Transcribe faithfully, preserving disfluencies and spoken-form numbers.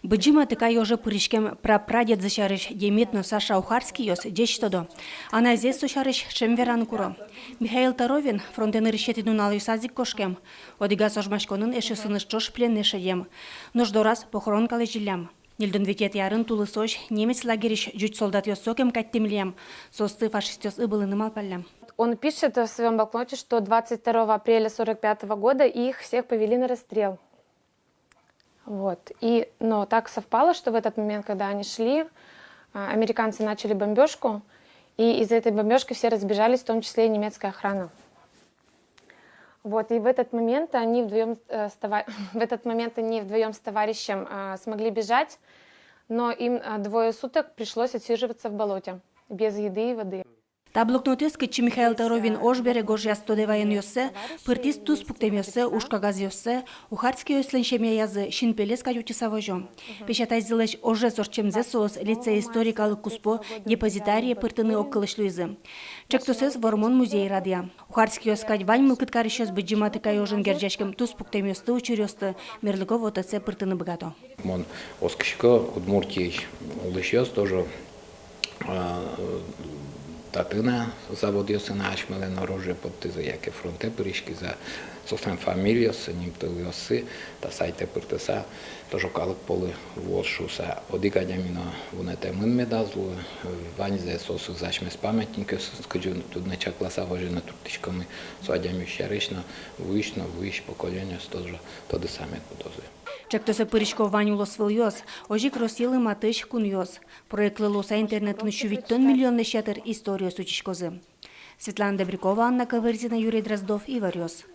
Быдӟым Атыкай оже пыриськем прапрадедзы сярысь Демид но Саша Ухарскийёс ӟеч тодо. Анайзэс со сярысь ӵем вераны куро. Михаил Торовин фронтэ нырысетӥ нуналъёсаз ик кошкем. Одӥгаз ожмаськонын эшъёсыныз ӵош пленэ шедем. Нош дораз похоронкалэсь иллям. Ньыльдон витетӥ арын тулысозь немец лагерьысь ӟуч солдатъёс сокем катьтӥм лиям. Соосты фашистъёс ыбылыны малпаллям. Он пишет в своём блокноте, что двадцать второго апреля сорок пятого года их всех повели на расстрел. Вот. И, но так совпало, что в этот момент, когда они шли, а, американцы начали бомбёжку, и из этой бомбёжки все разбежались, в том числе и немецкая охрана. Вот, и в этот момент они вдвоём, э, с товар-, в этот момент они вдвоём с товарищем, а, смогли бежать, но им, а, двое суток пришлось отсиживаться в болоте, без еды и воды. Та блокнотэз, кытчы Михаил Торовин ож бере гожъяз тодэ ваёнъёссэ, пыртӥз туспуктэмъёссэ, ужкагазъёссэ, Ухарскийёслэн семьяязы синпелез кадь утьыса возё. Песятайзылэсь ожез ортчемзэ соос лицей история калык куспо депозитарие пыртыны огкылысь луизы. Ӵектосэз Вормон музей радъя. Ухарскийёс кадь вань мылкыд карисьёс Быдӟым Атыкай ожын герӟаськем туспуктэмъёсты, учыръёсты мерлыко вотэсэ пыртыны быгато. Мон оскисько, Удмуртиысь улӥсьёс тоже, а, татын заводъёсын асьмелэн оружие поттӥзы, яке фронтэ пыриськизы, соослэн фамилиоссы, нимтулъёссы та сайтэ пыртыса, тоже калык пӧлы вуоз шуыса. Одӥг адями но вунэтэмын медаз луы, ваньзэ соосыз асьмес памятникъёсыз, кызьы туннэ чакласа возьыны турттӥськомы со адями сярысь но, вуись но вуись поколениос тоже тодыса мед будозы. Ӵектосэ пырисько вань улосвылъёс, озьы ик Россилы матысь кунъёс. Проектлы луыса интернетын сю витьтон миллионлэсь ятыр историос утиськозы. Светлана Добрякова, Анна Ковырзина, Юрий Дроздов, «Иворъёс».